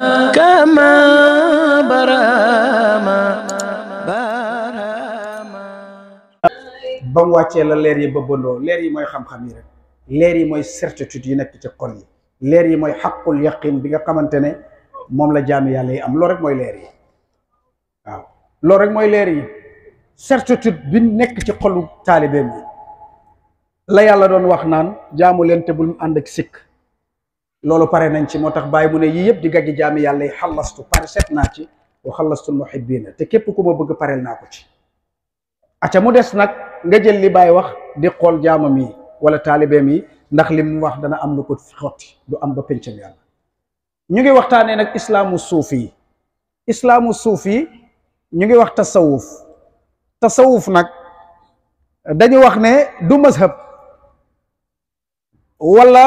كما برama barama ba mu wàccee la leer yi ba bëndoo leer yi mooy xam-xam yi rek leer yi mooy certitude yi nekk ci xol yi leer yi mooy xaqul yaqin bi nga xamante ne moom la jaami yàlla yi am loolu rek mooy leer yi waaw loolu rek mooy leer yi certitude bi nekk ci xolu taalibeem yi la yàlla doon wax naan jaamu leen te bul mu ànd ak sikk loolu pare nañ ci moo tax bàyyi mu ne yii yëpp di gaggi jaami yàlla yi xalastu pare set naa ci wa xalastul muhibbina te képp ku ma bëgg pareel naa ko ci acca mu des nag nga jël li bàyyi wax di xool jaamam yi wala taalibeem yi ndax li mu wax dana am lu ko xotti du am ba pencam yàlla ñu ngi waxtaanee nag islaamu suufi ñu ngi wax tasawuf nag dañu wax ne du mazhab wala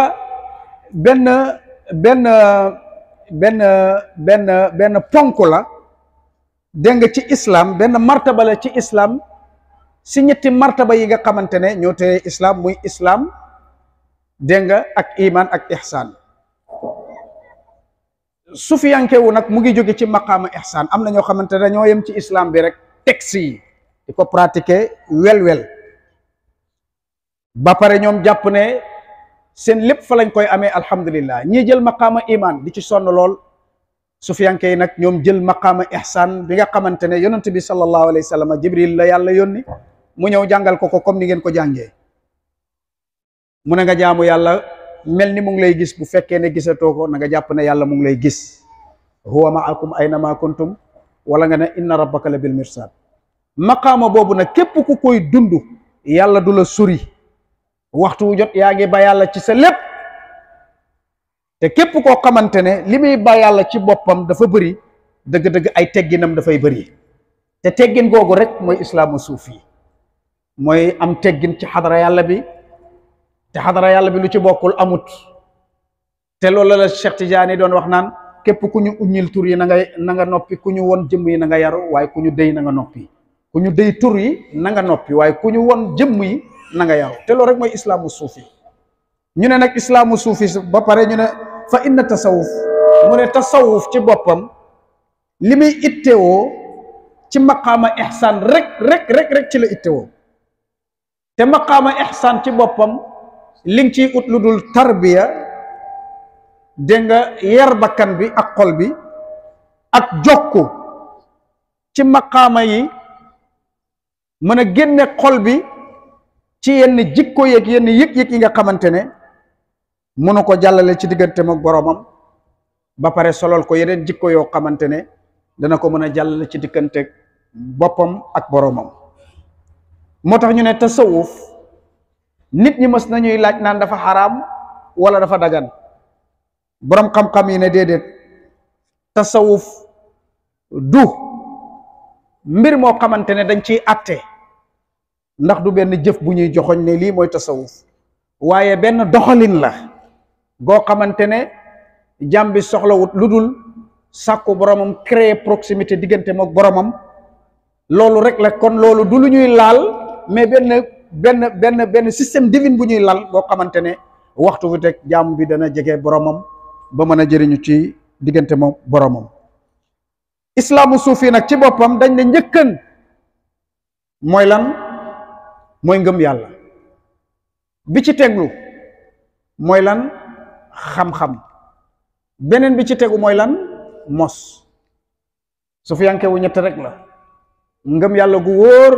benn ponk la dégg nga ci islam benn martaba la ci islam si ñetti martaba yi nga xamante ne ñoo tee islam muy islam dégg nga ak iman ak ihsan sufiyankewu nag mu ngi jóge ci maqaama ihsan am na ñoo xamante ne dañoo yem ci islam bi rek texte yi di ko pratiquer wel ba pare ñoom jàpp ne seen lépp fa lañ koy amee alhamdulillah ñii jël maqaama iman di ci sonn lool sufiyanke yi nag ñoom jël maqaama ihsan bi nga xamante ne yonent bi sallallahu alayhi wa sallam jibril la yàlla yónni mu ñëw jàngal ko comme ni ngeen ko jàngee mu ne nga jaamu yàlla mel ni mu ngi lay gis bu fekkee ne gisatoo ko na nga jàpp ne yàlla mu ngi lay gis huwa ma'akum aynama kuntum wala nga ne inna rabbaka la bil mirsad maqaama boobu nag képp ku koy dund yàlla du la suri waxtu wu jot yaa ngi ba yàlla ci sa lépp te képp koo xamante ne li muy ba yàlla ci boppam dafa bëri dëgg-dëgg ay tegginam dafay bëri te teggin googu rek mooy islaamu suufi mooy am teggin ci xadara yàlla bi te xadara yàlla bi lu ci bokkul amut te loolu la Cheikh Tidiane doon wax naan képp ku ñu uññil tur yi na nga noppi ku ñu won jëmm yi na nga yaru waaye ku ñu déy na nga noppi ku ñu déy tur yi na nga noppi waaye ku ñu won jëmm yi na nga yaru te loolu rek mooy islaamu suufi ñu ne nag islaamu suufi ba pare ñu ne fa inna tasawuf mu ne tasawuf ci boppam li muy ittewoo ci maqaama ihsan rek ci la ittewoo te maqaama ihsan ci boppam li nga ciy ut lu dul tarbiya dégg nga yar bakkan bi ak xol bi ak jokku ci maqaama yi mën a génne xol bi ci yenn jikko yeeg yenn yëg-yëg yi nga xamante ne mënu ko jàllale ci digganteem ak boromam ba pare solol ko yeneen jikko yoo xamante ne dana ko mën a jàllale ci diggante boppam ak boromam moo tax ñu ne tasawuf nit ñi mës nañuy laaj naan dafa xaraam wala dafa dagan borom xam-xam yi ne déedéet tasawuf du mbir moo xamante ne dañ ciy atte ndax du benn jëf bu ñuy joxoñ ne lii mooy tasawuf waaye benn doxalin la goo xamante ne jàmm bi soxlawut lu dul sàkku boromam créer proximité diggante mook boromam loolu rek la kon loolu du lu ñuy laal mais benn système divin bu ñuy lal boo xamante ne waxtu bu teg jàmm bi dana jege boromam ba mën a jëriñu ci diggante moom boromam islaamu suufi nag ci boppam dañ ne njëkkan mooy lan mooy ngëm yàlla bi ci teglu mooy lan xam-xam beneen bi ci tegu mooy lan mos sufiyanke wu ñett rek la ngëm yàlla gu wóor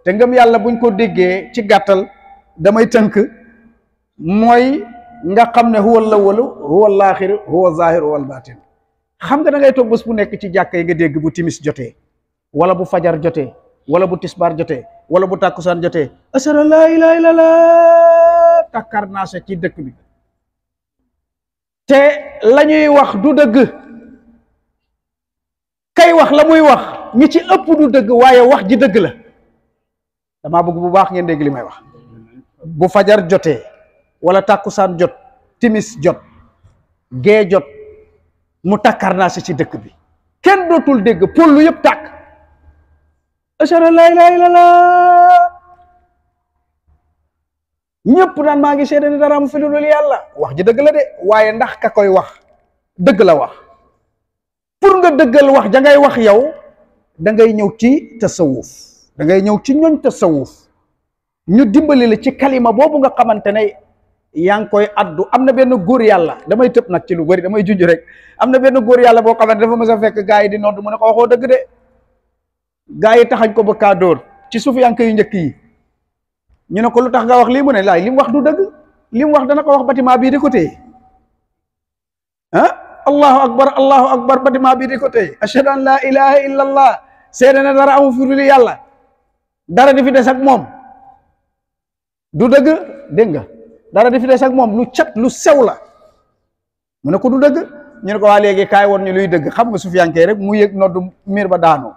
te ngëm yàlla buñ ko déggee ci gàttal damay tënk mooy nga xam ne huwa al-awwalu huwa al-aaxiru huwa az-zaahiru huwa al-baatin xam nga da ngay toog bés bu nekk ci jàkka yi nga dégg bu timis jotee wala bu fajar jotee wala bu tisbaar jotee wala bu tàkkusaan jotee ashhadu an laa ilaaha illallaah takkar naa sa ci dëkk bi te la ñuy wax du dëgg kay wax la muy wax ñi ci ëpp du dëgg waaye wax ji dëgg la damaa bëgg bu baax ngeen dégg li may wax bu fajar jotee wala tàkkusaan jot timis jot gee jot mu takkar naa si ci dëkk bi kenn dootul dégg pour lu yëpp tàkk ashhadu an laa ilaaha illallaah ñëpp naan maa ngi seede ni dara mu fi lu dul yàlla wax ji dëgg la de waaye ndax ka koy wax dëgg la wax pour nga dëggal wax ja ngay wax yow da ngay ñëw ci tasawuf, da ngay ñëw ci ñooñ tasawuf ñu dimbali la ci kalima boobu nga xamante ne yaa ngi koy addu. am na benn góor yàlla, damay tëb nag ci lu bëri, damay junj rek. am na benn góor yàlla boo xamante dafa mës a fekk gaa yi di nodd mu ne ko waxoo dëgg de. gaa yi taxañ ko ba kaa dóor ci sufiyanke yu njëkk yi. ñu ne ko lu tax nga wax lii mu ne laay li mu wax du dëgg, li mu wax dana ko wax bâtiment bii di ko téye allahu akbar bâtiment bii di ko téye ashhadu an la ilaha illa allah, seede ne dara amu fi dul yàlla, dara di fi des ak moom du dëgg. dégg nga, dara di fi des ak moom lu cat lu sew la. mu ne ko du dëgg. ñu ne ko waa léegi kaay woon ñu luy dëgg. xam nga sufiyanke rek mu yëg noddu miir ba daanu.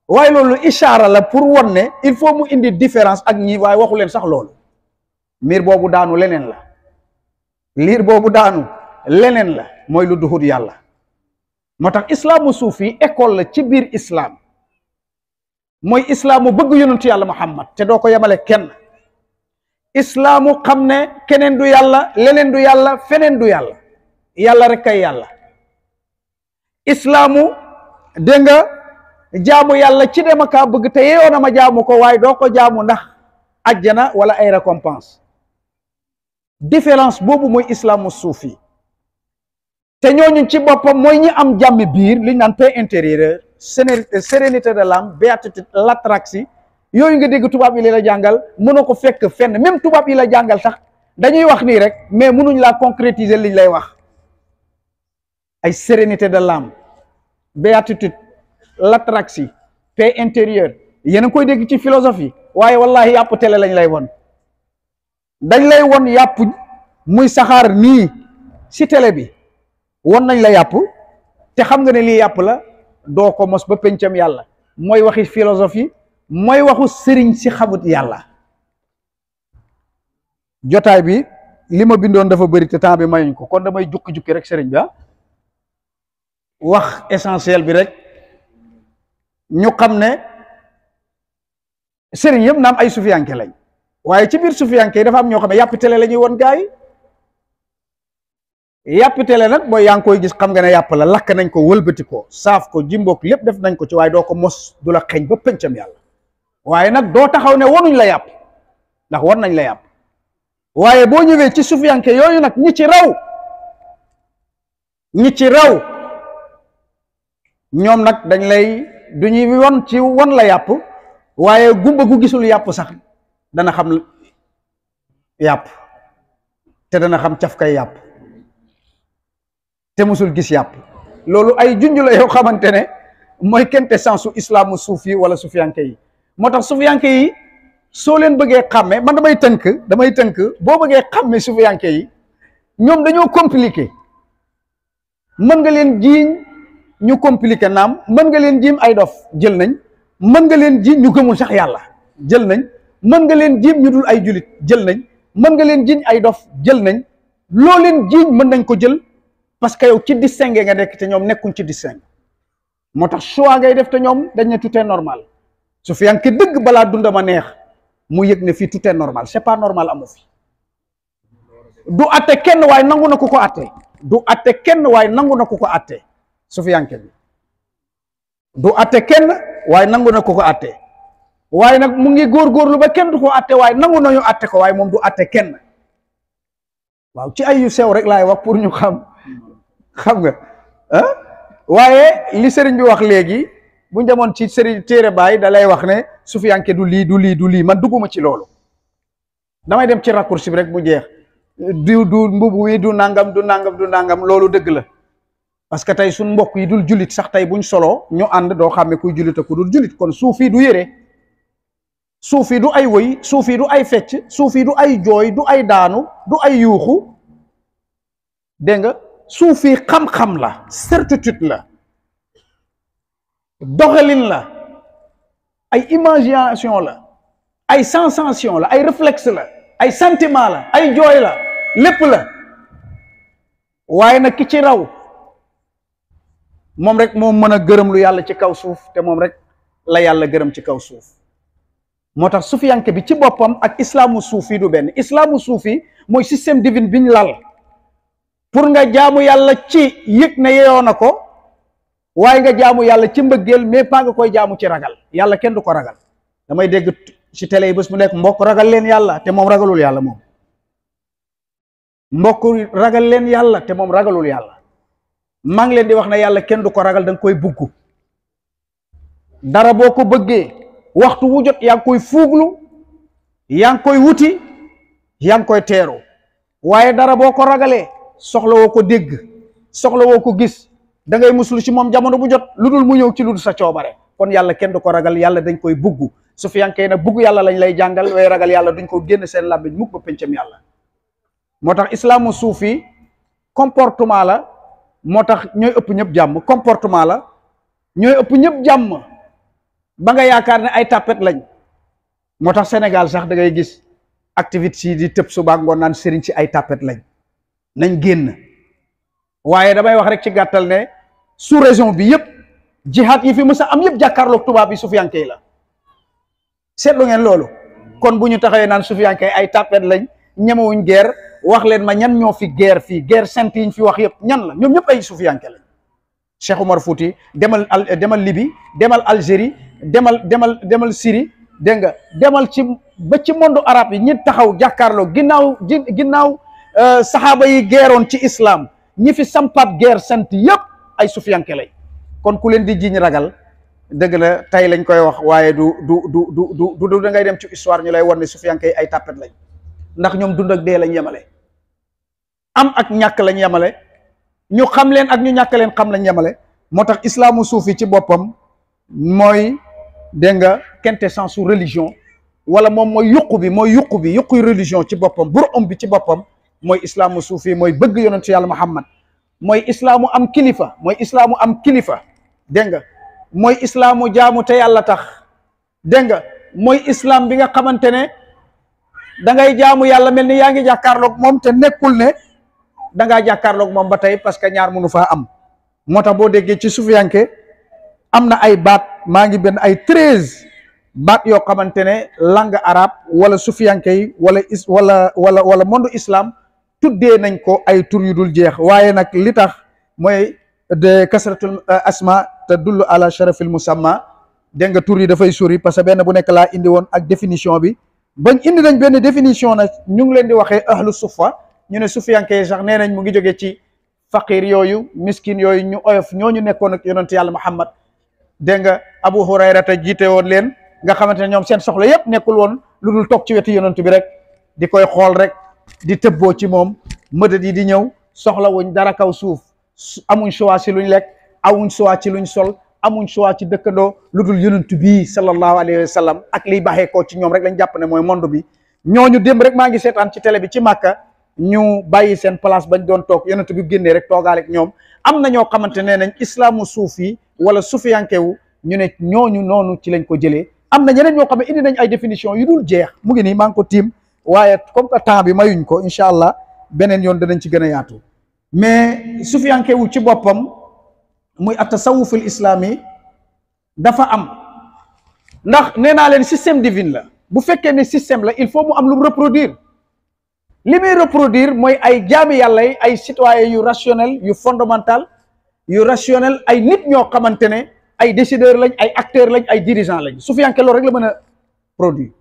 waaye loolu ishaara la pour won ne il faut mu indi différence ak ñi, waaye waxu leen sax loolu. miir boobu daanu leneen la, liir boobu daanu leneen la, mooy lu duhut yàlla. moo tax islaamu suufi école la ci biir islam, mooy islaamu bëgg yonentu yàlla muhammad te doo ko yemale kenn. islaamu xam ne keneen du yàlla, leneen du yàlla, feneen du yàlla, yàlla rek kay yàlla. islaamu dégg nga jaamu yàlla ci dema kaa bëgg te yeyoon na ma jaamu ko, waaye doo ko jaamu ndax ajjana wala ay récompense. différence boobu mooy islaamu suufi. te ñooñu ci boppam mooy ñi am jàmmi biir, li ñu naan paix intérieure, sérénité de l'âme, béatitude, l'ataraxie. yooyu nga dégg tubaab yi la jàngal, mënoo ko fekk fenn. même tubaab yi la jàngal sax dañuy wax nii rek, mais mënuñ laa concrétiser liñ lay wax. ay sérénité de l'âme, béatitude, l'ataraxie, paix intérieure, yéen a koy dégg ci philosophie. waaye wallahi yàpp télé lañ lay won. dañ lay won yàpp muy saxaar nii si télé bi, won nañ la yàpp te xam nga ne lii yàpp la, doo ko mos ba pencam yàlla. mooy waxi philosophie, mooy waxu sëriñ si xamut yàlla. jotaay bi li ma bindoon dafa bëri te temps bi mayuñ ko, kon damay jukki-jukki rek sëriñ bi wax essentiel bi rek. ñu xam ne sëriñ yëpp naam ay sufiyanke lañ, waaye ci biir sufiyanke yi dafa am ñoo xam ne yàpp télé la ñuy won gaa yi. yàpp télé nag booy yaa ngi koy gis, xam nga ne yàpp la, lakk nañ ko, wëlbati ko, saaf ko, jimbook lépp def nañ ko ci, waaye doo ko mos, du la xeeñ ba pëncam yàlla. waaye nag doo taxaw ne wonuñ la yàpp, ndax won nañ la yàpp. waaye boo ñëwee ci sufiyanke yooyu nag ñi ci raw ñoom nag dañ lay du ñuy won ci won la yàpp, waaye gumba gu gisul yàpp sax dana xam yàpp, te dana xam cafkay yàpp, te musul gis yàpp. loolu ay junj la yoo xamante ne mooy quintessence su islaamu suufi wala sufiyanke yi. moo tax sufiyanke yi soo leen bëggee xàmme, man damay tënk boo bëggee xàmme sufiyanke yi, ñoom dañoo compliqué. mën nga leen jiiñ ñu compliqué naam, mën nga leen jiim ay dof, jël nañ. mën nga leen jiiñ ñu gëmul sax yàlla, jël nañ. mën nga leen jiim ñu dul ay julit, jël nañ. mën nga leen jiiñ ay dof, jël nañ. loo leen jiiñ mën nañ ko jël, parce que yow ci distingué nga nekk te ñoom nekkuñ ci distingué. moo tax choix ngay def te ñoom dañ ne tout est normal. sufiyanke dëgg balaa dundama neex mu yëg ne fii tout est normal. c'est pas normal amu fi. du atte kenn waaye nangu na ku ko atte. du atte kenn waaye nangu na ku ko atte. sufiyanke bi du atte kenn waaye nangu na ku ko atte. waaye nag mu ngi góorgóorlu ba kenn du ko atte, waaye nangu nañu atte ko, waaye moom du atte kenn. waaw ci ay yu sew rek laay wax pour ñu xam nga waaye li sëriñ bi wax léegi bu ñu demoon ci sëriñ téere baay da lay wax ne sufiyanke du lii man dugguma ci loolu. damay dem ci raccourci bi rek mu jeex. du mbubu wi du nangam loolu dëgg la. parce que tey suñ mbokk yi dul julit sax tey buñ solo ñu ànd doo xàmme kuy julit ak ku dul julit. kon suufi du yére, suufi du ay woy, suufi du ay fecc, suufi du ay jooy, du ay daanu, du ay yuuxu. dégg nga, suufi xam-xam la, certitude la, doxalin la, ay imagination la, ay sensation la, ay réflexe la, ay sentiment la, ay jooy la, lépp la. waaye nag ki ci raw moom rek moom mën a gërëm lu yàlla ci kaw suuf, te moom rek la yàlla gërëm ci kaw suuf. moo tax sufiyanke bi ci boppam ak islaamu suufi du benn. islaamu suufi mooy système divin biñ lal pour nga jaamu yàlla ci yëg ne yeyoo na ko, waaye nga jaamu yàlla ci mbëggeel mais pas nga koy jaamu ci ragal. yàlla kenn du ko ragal. damay dégg ci télé yi bés mu nekk mbokk ragal leen yàlla te moom ragalul yàlla moom. mbokk ragal leen yàlla te moom ragalul yàlla. maa ngi leen di wax ne yàlla kenn du ko ragal da nga koy bugg. dara boo ko bëggee waxtu wu jot yaa ngi koy fuuglu, yaa ngi koy wuti, yaa ngi koy teeru. waaye dara boo ko ragalee soxla woo ko dégg, soxla woo ko gis, da ngay muslu ci moom jamono bu jot lu dul mu ñëw ci lu dul sa coobare. kon yàlla kenn du ko ragal, yàlla dañ koy bugg. su fi yankee nag bugg yàlla lañ lay jàngal, waaye ragal yàlla duñ ko génn seen làmmiñ mukk ba pencam yàlla. moo tax islaamu suufi comportement la, moo tax ñooy ëpp ñëpp jàmm. comportement la, ñooy ëpp ñëpp jàmm ba nga yaakaar ne ay tàppet lañ. moo tax Sénégal sax da ngay gis activité yi di tëb suba ngoon naan sëriñ ci ay tàppet lañ, nañ génn. waaye damay wax rek ci gàttal ne sous région bi yëpp jihaad yi fi mës a am yëpp jàkkaarloog tubaab yi sufiyanke la. seetlu ngeen loolu? kon bu ñu taxawee naan sufiyanke ay tàppet lañ, ñemewuñ guerre, wax leen ma ñan ñoo fi guerre fii, guerre sainte yi ñu fi wax yëpp ñan la? ñoom ñëpp ay sufiyanke lañ. Cheikh Omar Fouti demal Libye, demal Algérie, demal Syrie, dégg nga, demal ci ba ci monde arabe yi ñi taxaw jàkkaarloo ginnaaw saxaaba yi geeroon ci islam, ñi fi sampaat guerre sainte yëpp ay sufiyanke lañ. kon ku leen di jiñ ragal, dëgg la tey lañ koy wax, waaye du da ngay dem ci histoire ñu lay wan ne sufiyanke yi ay tàppet lañ. ndax ñoom dund ak dee lañ yemale, am ak ñàkk lañ yemale, ñu xam leen ak ñu ñàkk leen xam lañ yemale. moo tax islaamu suufi ci boppam mooy, dégg nga, quintessence su religion, wala moom mooy yuqu religion ci boppam, bi ci boppam mooy islaamu suufi, mooy bëgg yonentu yàlla Muhammad, mooy islaamu am kilifa, dégg nga, mooy islaamu jaamu te yàlla tax, dégg nga, mooy islam bi nga xamante ne da ngay jaamu yàlla mel ni yaa ngi jàkkaarloog moom te nekkul ne da ngaa jàkkaarloog moom ba tey, parce que ñaar mënu faa am. moo tax boo déggee ci sufiyanke am na ay baat, maa ngi benn ay 13 baat yoo xamante ne langue arabe wala sufiyanke yi wala monde islam tuddee nañ ko ay tur yu dul jeex. waaye nag li tax mooy de kasratul asma tadullu ala sharafil musamma, dégg nga, tur yi dafay sori parce que benn bu nekk laa indi woon ak définition bi. bañ indi nañ benn définition nag ñu ngi leen di waxee ahlu sufa, ñu ne sufiyanke yi sax nee nañ mu ngi jógee ci faqir yooyu, miskin yooyu, ñu oyof ñooñu nekkoon ak yonent yàlla Muhammad, dégg nga, Abu Hurayrata jiite woon leen, nga xamante ne ñoom seen soxla yëpp nekkul woon lu dul toog ci wetu yonent bi rek di koy xool rek di tëbboo ci moom, mëdët yi di ñëw, soxla wuñ dara kaw suuf, amuñ choix ci luñ lekk, amuñ choix ci luñ sol, amuñ choix ci dëkkandoo lu dul yonent bi sallallahu alayhi wa sallam ak liy baxee koo ci ñoom rek lañ jàpp ne mooy monde bi. ñooñu démb rek maa ngi seetaan ci télé bi ci Màkka, ñu bàyyi seen place bañ doon toog, yonent bi génnee rek toogaale ak ñoom. am na ñoo xamante ne nañ islaamu suufi wala sufiyankewu, ñu ne ñooñu noonu ci lañ ko jëlee. am na ñeneen ñoo xam ne indi nañ ay définition yu dul jeex, mu ngi nii maa ngi ko tiim, waaye comme que temps bi mayuñ ko, incha allah beneen yoon danañ ci gën a yaatu. mais sufiyankewu ci boppam muy at-tasawuful islami dafa am, ndax nee naa leen système divine la. bu fekkee ne système la, il faut mu am lu mu reproduire. li muy reproduire mooy ay jaami yàlla yi, ay citoyens yu rationnel, yu fondamental, yu rationnel, ay nit ñoo xamante ne ay décideurs lañ, ay acteurs lañ, ay dirigeants lañ. sufiyanke loolu rek la mën a produire.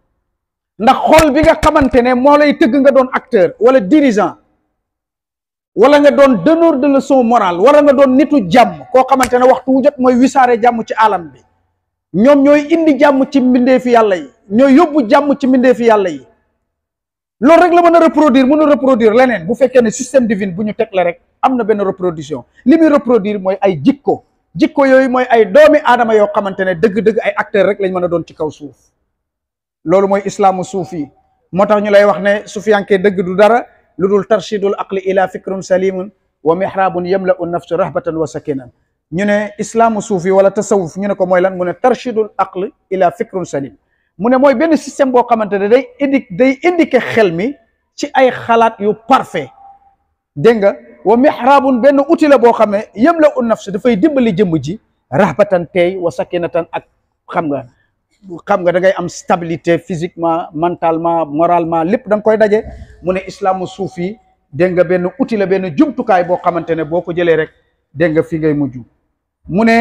ndax xool bi nga xamante ne moo lay tëgg nga doon acteur wala dirigeant, wala nga doon donneur de leçon morale, wala nga doon nitu jàmm koo xamante ne waxtu wu jot mooy wisaare jàmm ci alam bi. ñoom ñooy indi jàmm ci mbindeefi yàlla yi, ñooy yóbbu jàmm ci mbindeefi yàlla yi. loolu rek la mën a reproduire, mën a reproduire leneen. bu fekkee ne système divine bu ñu teg la rek am na benn reproduction. li muy reproduire mooy ay jikko yooyu mooy ay doomi aadama yoo xamante ne dëgg-dëgg ay acteurs rek lañ mën a doon ci kaw suuf. loolu mooy islaamu suufi. moo tax ñu lay wax ne sufiyanke dëgg du dara lu dul tarshidul aqli ila fikrun salimun wa mihrabun yamla'u nafsu rahbatan wa sakinan. ñu ne islaamu suufi wala tasawuf, ñu ne ko mooy lan, mu ne tarshidul aqli ila fikrun salim. mu ne mooy benn système boo xamante ne day indiquer xel mi ci ay xalaat yu parfait, dégg nga, wa mihrabun benn outil la boo xam ne yamla'u nafsu dafay dimbali jëmm ji rahbatan teey wa sakinatan ak xam nga da ngay am stabilité physiquement, mentalement, moralement, lépp da nga koy daje. mu ne islaamu suufi, dégg nga, benn outil la, benn jumtukaay boo xamante ne boo ko jëlee rek, dégg nga, fi ngay mujj. mu ne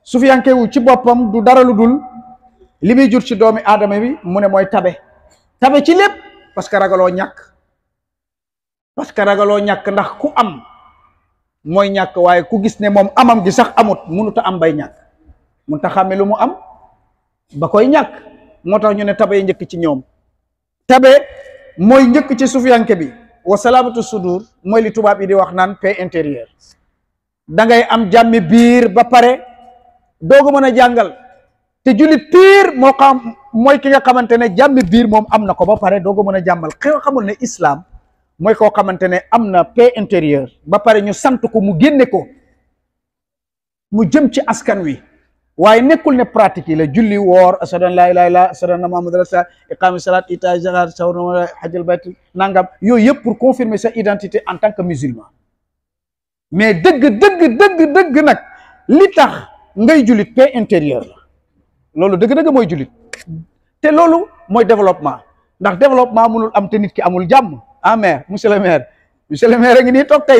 sufiyankewu ci boppam du dara lu dul li muy jur ci doomi aadama bi mu ne mooy tabe ci lépp, parce que ragaloo ñàkk ndax ku am mooy ñàkk, waaye ku gis ne moom amam gi sax amut mënut a am bay ñàkk, mënut a xàmme lu mu am ba koy ñàkk. moo tax ñu ne tabe njëkk ci ñoom. tabe mooy njëkk ci sufiyanke bi. wa salaamatu sudur mooy li tubaab yi di wax naan paix intérieure. da ngay am jàmmi biir ba pare dooga mën a jàngal. te jullit piir moo xam mooy ki nga xamante ne jàmmi biir moom am na ko ba pare dooga mën a jàmmal. xamul ne islam mooy koo xamante ne am na paix intérieure ba pare ñu sant ko mu génne ko mu jëm ci askan wi, waaye nekkul ne pratique yi la julli woor ashhadu an laa ilaaha illallaah ashhadu anna muhammadan rasulullah iqaami salaat itaa zakat sawm hajjal bayt nangam yooyu yëpp pour confirmer sa identité en tant que musulman. mais dëgg nag li tax ngay jullit paix intérieure la loolu dëgg mooy jullit te loolu mooy développement, ndax développement mënul am te nit ki amul jàmm. ah maire monsieur le maire a ngi nii toog tey